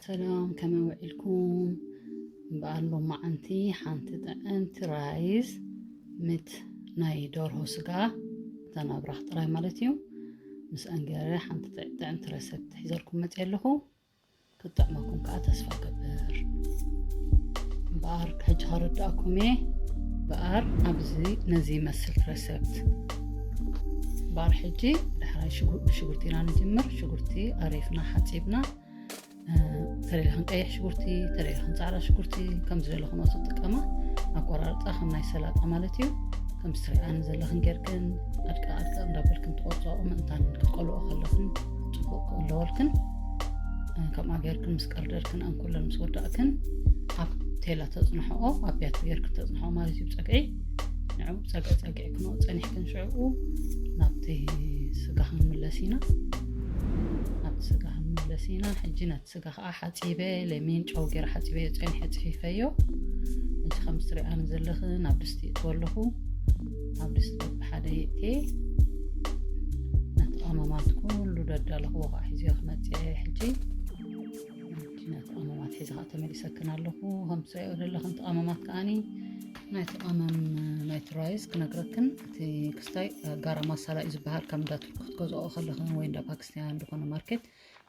ሰላም፣ ከመይ ውዒልኩም? እምበኣር ሎማዓንቲ ሓንቲ ጥዕምቲ ራይዝ ምት ናይ ደርሆ ስጋ፣ እተን ኣብራኽ ጥራይ ማለት እዩ፣ ምስ ኣንገረ ሓንቲ ጥዕ- ጥዕምቲ ረሰፕት ሒዘልኩም መፅእ ኣለኹ። ክትጥዕመኩም ከዓ ተስፋ ገብር። እምበኣር ሕጂ ከረዳእኩም እየ። እምበኣር ኣብዚ ነዚ ይመስል ረሰፕት። እምበኣር ሕጂ ዳሕራይ ሽጉ- ብሽጉርቲ ኢና ንጅምር። ሽጉርቲ ኣሪፍና ሓፂብና፣ ተደለኽን ቀይሕ ሽጉርቲ፣ ተደለኽን ፃዕዳ ሽጉርቲ ከም ዝደለኽን ትጥቀማ። ኣቆራርፃ ከም ናይ ሰላጣ ማለት እዩ። ከም ስትሪኣን ዘለኽን ጌርክን ኣድቀ ኣድቀ እንዳበልክን ትቆርፅኦ ምእንታን ክትቆልኦ ከለኽን ፅቡቅ ክእለወልክን። ከምኣ ጌርክን ምስ ቀርደርክን ኣንኩለን ምስ ወዳእክን ኣብ ቴላ ተፅንሕኦ፣ ኣብ ቢያቲ ጌርክን ተፅንሕኦ ማለት እዩ። ፀግዒ ንዑ ፀግዒ ፀግዒ ክንኦ ፀኒሕክን ሽዕኡ ናብቲ ስጋ ክንምለስ ኢና። ናብቲ ስጋ ክንምለስ ኢና። ሕጂ ነቲ ስጋ ከዓ ሓፂበ፣ ለሚን ጨው ገይረ ሓፂበዮ፣ ፀኒሐ ፅፊፈዮ። ሕጂ ከም ትሪኣኒ ዘለኽን ኣብ ድስቲ ይእትዎ ኣለኹ። ኣብ ድስቲ በብሓደ የእትየ። ነቲ ቀመማት ኩሉ ደዳለኽዎ ከዓ ሒዝዮ ክመፅእ ሕጂ። ሕጂ ነቲ ቀመማት ሒዘ ከዓ ተመሊሰክን ኣለኹ። ከም ትሪኦ ዘለኽን እቲ ቀመማት ከዓኒ ናይቲ ቀመም ናይቲ ራይዝ ክነግረክን፣ እቲ ክስታይ ጋራ ማሳላ እዩ ዝበሃል። ካብ እንዳ ቱርኪ ክትገዝኦ ከለኽን ወይ እንዳ ፓኪስታን ዝኾነ ማርኬት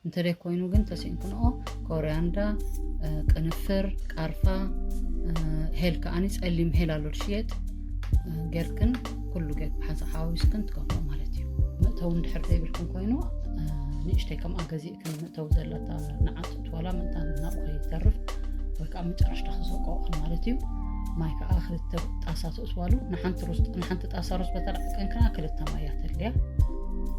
እንተደይ ኮይኑ ግን ተሲእንክንኦ ኮርያንዳ፣ ቅንፍር፣ ቃርፋ፣ ሄል ከዓኒ ጸሊም ሄል ኣሎ ዝሽየጥ፣ ጌርክን ኩሉ ጌርክ ብሓንሳእ ሓዋዊስክን ትገብሮ ማለት እዩ። መእተዊ እንድሕር ዘይብልክን ኮይኑ ንእሽተይ ከምኣ ገዚእክን መእተዊ ዘለታ ንዓት ትወላ ምእንታን ናብኡ ከይተርፍ ወይ ከዓ መጨረሽታ ክዘቆቕን ማለት እዩ። ማይ ከዓ ክልተ ጣሳ ትእትዋሉ። ንሓንቲ ሩዝ ንሓንቲ ጣሳ ሩዝ በተለዓቀን ከኣ ክልተ ማይ እያ ተድልያ።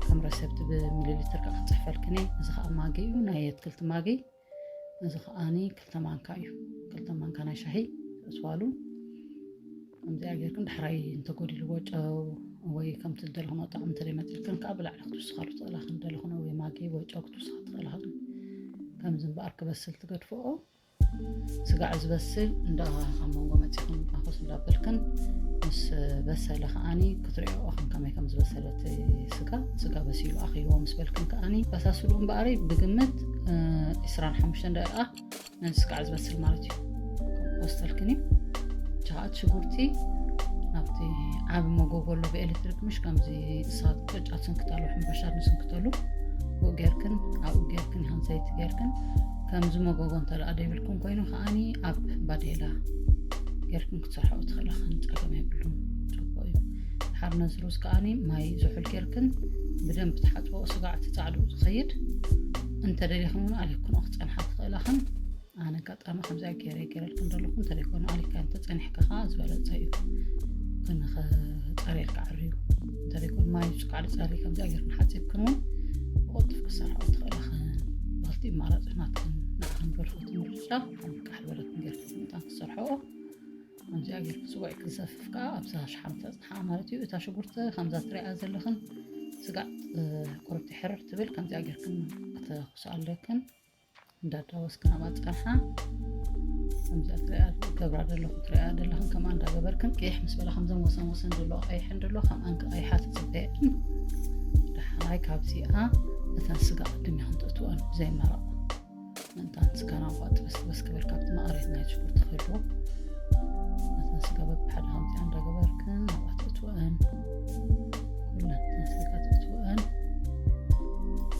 ከም ረሰፕት ብሚሊ ሊትር ከዓ ክፅሕፈልክን እየ። እዚ ከዓ ማጊ እዩ፣ ናይ ኣትክልቲ ማጊ። እዚ ከዓኒ ክልተ ማንካ እዩ። ክልተ ማንካ ናይ ሻሂ ትእትዋሉ። ከምዚኣ ጌርክን ዳሕራይ እንተጎዲልዎ ጨው ወይ ከምቲ ዝደለኹም ኣጣዕሚ እንተደይመፅልክን ከዓ ብላዕሊ ክትውስኻሉ ትኽእላ። ክንደለኹን ወይ ማጊ ወይ ጨው ክትውስኻ ትኽእላ። ከምዚ እምበኣር ክበስል ትገድፍኦ። ስጋዕ ዝበስል እንዳ ኣብ መንጎ መፂኹም ኣኾስ እንዳበልክን ምስ በሰለ ከዓኒ ክትሪኦ ኢኹም ከመይ ከም ዝበሰለ እቲ ስጋ። ስጋ በሲሉ ኣኺልዎ ምስ በልክን ከዓኒ በሳስሉ እምበኣሪ ብግምት ዒስራን ሓሙሽተን ደቂቃ ነዚ ስጋዕ ዝበስል ማለት እዩ። ከምኡ ወስተልክን እዩ። ቻት ሽጉርቲ ናብቲ ዓቢ መጎጎ ኣሎ ብኤሌክትሪክ፣ ምሽ ከምዚ እሳት ቅጫ ትስንክተሉ፣ ሕንባሻ ንስንክተሉ፣ ብኡ ጌርክን ኣብኡ ጌርክን ይኹን ዘይቲ ጌርክን፣ ከምዚ መጎጎ እንተ ደኣ ደይብልክን ኮይኑ ከዓኒ ኣብ ባዴላ ጌርክን ክትሰርሐኦ ትኽእላ ኽን፣ ጸገም የብሉን፣ ጽቡቕ እዩ። ድሓር ነዚ ሩዝ ከዓኒ ማይ ዝሑል ጌርክን ብደንብ ትሓጽቦ፣ ስጋዕ እቲ ጻዕድኡ ዝኸይድ። እንተ ደሊኽን እውን ኣሊክንኦ ክጸንሓ ትኽእላ ኽን። ኣነ ኣጋጣሚ ከምዚኣ ገይረ ገይረልክን ዘለኹ፣ እንተደይኮነ ኣሊካ እንተጸኒሕካ ከዓ ዝበለጸ እዩ። ግን ኸ ጸርየልካ ዓርዩ። እንተደይኮነ ማይ ዝቃዕ ጸሪ ከምዚኣ ጌርክን ሓጺብክን እውን ብቕልጡፍ ክሰርሐኦ ትኽእላ ኽን። ብኽልቲኡ ኣማራጺ ናትክን ንዓኽን ደርፎትን ምርጫ ከም ቃሕ ዝበለክን ጌርክን ምእንታን ክትሰርሐኦ። ከምዚኣ ጌርክን ጽቡቕ ክትዘፍፍ ከዓ ኣብዛ ሸሓኒ ተጽንሓ ማለት እዩ። እታ ሽጉርቲ ከምዛ ትሪኣ ዘለኽን ስጋዕ ቁርብቲ ሕርር ትብል፣ ከምዚኣ ጌርክን ክተኹሳ ኣለክን። እንዳዳወስክን ኣብ ኣጻንሓ ከምዚኣ ትሪኣ ገብራ ዘለኹ ትሪኣ ዘለኽን ከምኣ እንዳገበርክን ቅይሕ ምስ በላ ከምዘን ወሰን ወሰን ዘለዎ ቀይሐን ዘሎ ከምኣን ክቐይሓ ትጽበየን። ዳሕራይ ካብዚኣ እተን ስጋ ቅድም ኢኽን ትእትወን ብዘይ መረቕ። ምእንታን ስጋና እኳ ጥበስ ጥበስ ክብል ካብቲ መቐረት ናይ ሽጉርቲ ክህልዎ፣ ነተን ስጋ በብሓደ ከምዚኣ እንዳገበርክን ናብኣ ትእትወአን። ኩለን ነተን ስጋ ትእትወአን።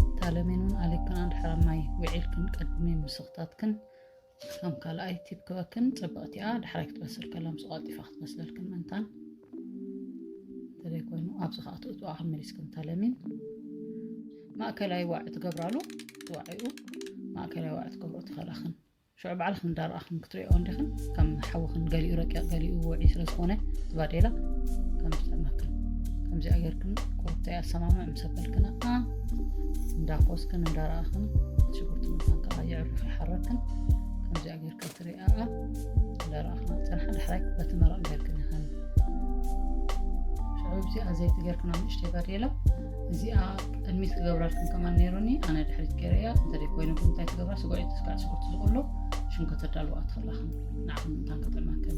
እታ ለሚን እውን ኣሊክን ኣንድሕራ ማይ ውዒልክን ቅድሚ ምስኽታትክን ከም ካልኣይ ቲፕ ክበክን ጽብቕቲ እያ። ዳሕራይ ክትበስል ከላ ምስ ቀልጢፋ ክትበስለልክን ምእንታን። እንተደይ ኮይኑ ኣብዚ ከዓ ትእትዋ ከም መሊስክን እታ ለሚን ማእከላይ ዋዒ ትገብራሉ። ዋዒኡ ማእከላይ ዋዒ ትገብሮ ትኸላኽን። ሽዑ ባዕልኽን እንዳረኣኽን ክትሪኦ እንዲኽን፣ ከም ሓውኽን ገሊኡ ረቂቕ ገሊኡ ውዑይ ስለ ዝኾነ እቲ ባዴላ ከም ዝጥዕመክን። ከምዚኣ ጌርክን ቁርብተይ ኣሰማምዕ ምስ ኣበልክን ኣ እንዳኮስክን እንዳረኣኽን ሽጉርቲ ምእንታን ከዓ የዕሩኽ ይሓረክን። ከምዚኣ ጌርክን ትሪኣ ኣ እንዳረኣኽን ኣብ ጸንሓ ዳሕራይ በቲ መረቕ ጌርክን ኢኽን። ሽዑ እዚኣ ዘይቲ ጌርክን ኣብ ንእሽተይ ባዴላ እዚኣ ቅድሚት ክገብረልክን ከማን ነይሩኒ፣ ኣነ ድሕሪት ገይረያ። እንተደይ ኮይኑ ግን እንታይ ትገብራ? ስጉዒ ትስካዕ ሽጉርቲ ዝቕሎ ሽም ከተዳልዋ ትኽእላኽን። ንዓኹም ምእንታን ክጥዕመክን።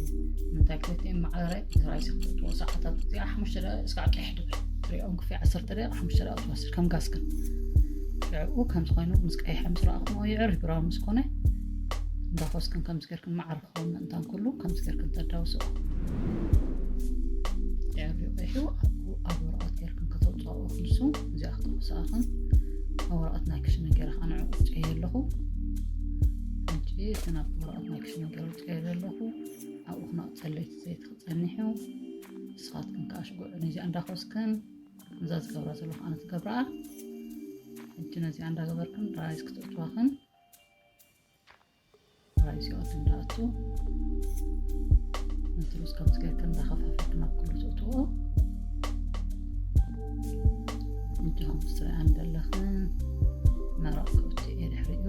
ንምንታይ ክልቲኦም ማዕረ ትራይ ዘኽትእትዎ ሰዓታት እዚኣ ሓሙሽተ ደቂቕ እስካዕ ቀይሕ ድብል ትሪኦም ክፊ ዓሰርተ ደቂቕ ሓሙሽተ ደቂቕ ትወስድ ከም ጋስክን። ሽዕኡ ከምዚ ኮይኑ ምስ ቀይሐ ምስ ረኣኹም የዕሪ ብራውን ምስ ኮነ እንዳኾስክን ከምዚ ጌርክን ማዕረ ክኸውን ምእንታን ኩሉ ከምዚ ጌርክን ተዳውስኦ። የዕሪ ቀይሑ ኣብ ወረቐት ጌርክን ከተውፅኦ ክልሱ እዚኣ ክትኹስኣኽን ኣብ ወረቐት ናይ ክሽነ ገይረ ከዓ ንዕኡ ውፅኤ ኣለኹ። ሕጂ እቲ ናብ ወረቐት ናይ ክሽነ ገይረ ውፅኤ ዘለኹ ኣብኡ ክነቕፀለይቲ ዘይቲ ክፀኒሑ ንስኻትክን ከዓ ሽጉዕ ነዚኣ እንዳኾስክን እዛ ዝገብራ ዘለኹ ኣነ ትገብረኣ። ሕጂ ነዚኣ እንዳገበርክን ራይስ ክትእትዋኽን ራይስ ይኣቱ እንዳኣቱ ነቲ ሩዝ ከምዚ ጌርክን እንዳኸፋፈልክን ኣብ ኩሉ ትእትዎ። እንጂ ከም ትሪኣን ዘለኽን መረቕ ክእቱ እየ ድሕሪኡ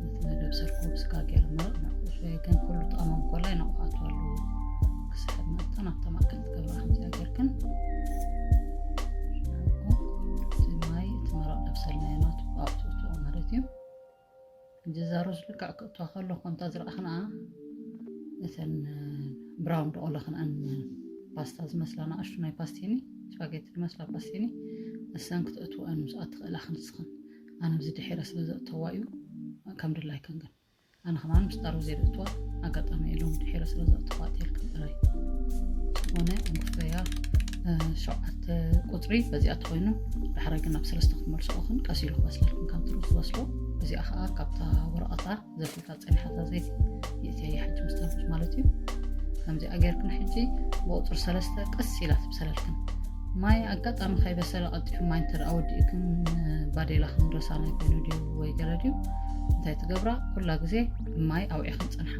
ነቲ መደብ ሰርኮ ብስጋ ገይረ መረቕ ንዕኡ ሸወይ ግን ኩሉ ጣዕሞም ኮላይ ናብኡ ክኣትወሉ ክስሕብ መእንታን ኣብታ ማእከል ትገብራ ከምዚኣ ጌርክን እቲ ማይ እቲ መረቕ ደብሰልናዮ ናቱ ኣብኡ ትእትዎ ማለት እዩ። ሕጂ እዛ ሩዝ ልክዕ ክእትዋ ከሎ ከምታ ዝረኣኽንኣ እተን ብራውን ደቆለኽንኣን ፓስታ ዝመስላ ንኣሽቱ ናይ ፓስቲኒ ስፓጌቲ ዝመስላ ፓስቲኒ እሰን ክትእትወአን ምስኣ ትኽእላ ክንስኽን ኣነ ብዚ ድሒረ ስለ ዘእተዋ እዩ ከም ድላይክን ግን ኣነ ከማን ምስጣሩ ዘይርእትዋ ኣጋጣሚ ኢሎም ድሒረ ስለ ዘእተዋ ኣትየልክን ጥራይ ዝኾነ እንክፈያ ሸውዓተ ቁፅሪ በዚኣ ተኮይኑ ዳሕራይ ግን ናብ ሰለስተ ክትመልስኦ ክን ቀስ ኢሉ ክበስለልክን ከም ትሩ ዝበስሎ እዚኣ ከዓ ካብታ ወረቐታ ዘፊፋ ፀኒሓታ ዘይቲ ይእትያ ሕጂ ምስታርኩስ ማለት እዩ ከምዚኣ ጌርክን ሕጂ ብቁፅሪ ሰለስተ ቀስ ኢላ ትብሰለልክን ማይ ኣጋጣሚ ከይበሰለ ቀልጢፉ ማይ እንተ ደኣ ወዲእክን ባዴላ ክንረሳና ኮይኑ ድዩ ወይ ገለ ድዩ እንታይ ትገብራ ኩላ ግዜ ማይ ኣውዒኽን ፅንሓ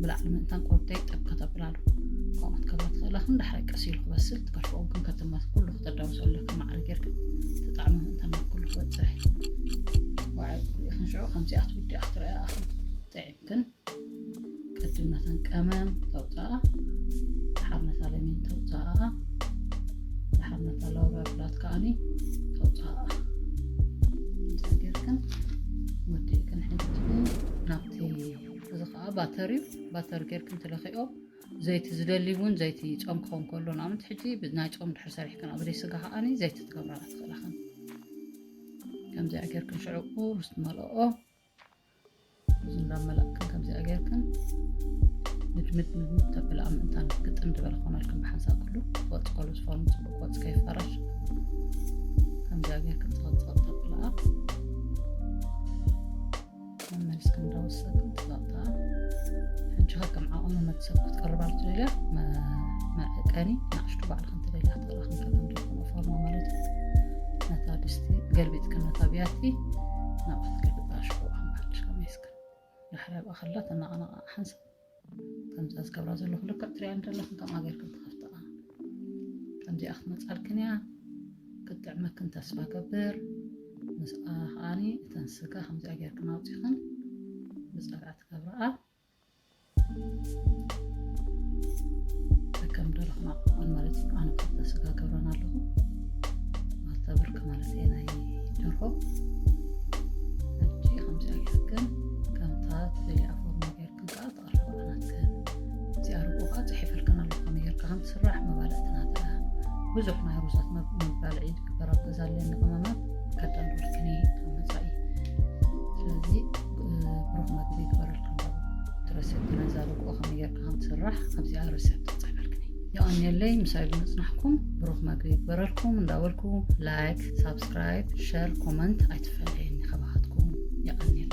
ብላዕሊ ምእንታን ቆርተይ ጠብ ከተብላሉ ከምኡ ክትገብራ ትኽእላ ክን ዳሕራይ ቀስ ኢሉ ክበስል ትከፍኦ ግን ከተማት ኩሉ ክተዳውሶ ኣለክን ማዕረ ጌርክን ትጣዕሚ ምእንታን ናብ ኩሉ ክበፅሕ ዋዕል ክሪእኽን ሽዑ ከምዚኣ ትውዲኣ ክትረኣያ ኣኽን ጥዒምክን ቅድም ነተን ቀመም ተውፅኣ ድሓር ነታ ለሚን ተውፅኣ ድሓር ነታ ላውራ ብላት ከዓኒ ተውፅኣ እንታይ ጌርክን ወዲእክን ሕጂ ናብቲ እዚ ከዓ ባተር እዩ ባተር ጌርክን ትለኽኦ ዘይቲ ዝደሊ እውን ዘይቲ ፆም ክኸውን ከሎ ንኣብነት ሕጂ ናይ ፆም ድሕር ሰሪሕክን ኣብ ደይ ስጋ ከዓኒ ዘይቲ ትገብራላ ትኽእላኽን ከምዚኣ ጌርክን ሽዕኡ ርስ ትመልኦ እዚ እንዳመላእክን ከምዚኣ ጌርክን ምድምድ ምድምድ ተብላ ምእንታን ግጥም ዝበለ ክኾነልክን ብሓንሳብ ኩሉ ትወፅቆሉ ዝፈርም ፅቡቅ ወፅ ከይፋረሽ ከምዚኣ ጌርክን ፅቕፅቕጥ ተብላ መመልስክን እንዳወሰክን ፅቕጣ ሕጂ ከም ዓቕሚ መትሰብ ክትቀርባል ትደልያ መዕቀኒ ንኣሽቱ ባዕልክን ትደልያ ክትቕላ ክንከተም ደኮነ ፎርማ ማለት እዩ ነታ ድስቲ ገልቢጥክን ነታ ብያቲ ናብኣ ትገልብጣ ሽዑ ከም ሓድሽ ከመይስክን ዳሕራይ ኣብኣ ከላ ተነቓነቓ ሓንሳብ ከምዛ ዝገብራ ዘለኹ ልክዕ ትሪኣን ዘለኽን ከምኣ ጌርክን ትኸፍትኣ ከምዚኣ ክትመፃልክን እያ ክትጥዕመክን ተስፋ ገብር ምስኣ ከዓኒ እተን ስጋ ከምዚኣ ጌርክን ኣውፂኽን ብፀግዓ ትገብርኣ ከም ደረኽና ክኾን ማለት እዩ ኣነ ካብታ ስጋ ገብረን ኣለኹ ማልታ ብርክ ማለት እየ ናይ ደርሆ ሕጂ ከምዚኣ ጌርክን ከምታ ትደልያ ፎርኖ ጌርክን ከዓ ተቐርባ ናትክን እዚኣ ርግኦ ከዓ ፅሒፈልክን ኣለኹ ከመይ ጌርካ ከም ትስራሕ መባልዕቲ ናታ ብዙሕ ናይ ሩዛት መባልዒ ዝግበር ኣብ ገዛ ኣለኒ ቅመማት ከዳልወልክን እየ ኣብ መፃኢ ስለዚ ብሩኽ መግቢ ይግበረልክን ትረሴፕቲ ናይዛ ርግኦ ከመይ ጌርካ ከም ትስራሕ ኣብዚኣ ረሴፕቲ ክፅሕፈልክን እየ የቐንየለይ ምሳይ ብምፅናሕኩም ብሩኽ መግቢ ይግበረልኩም እንዳበልኩ ላይክ ሳብስክራይብ ሸር ኮመንት ኣይትፈለየኒ ከባኻትኩም የቐንየለይ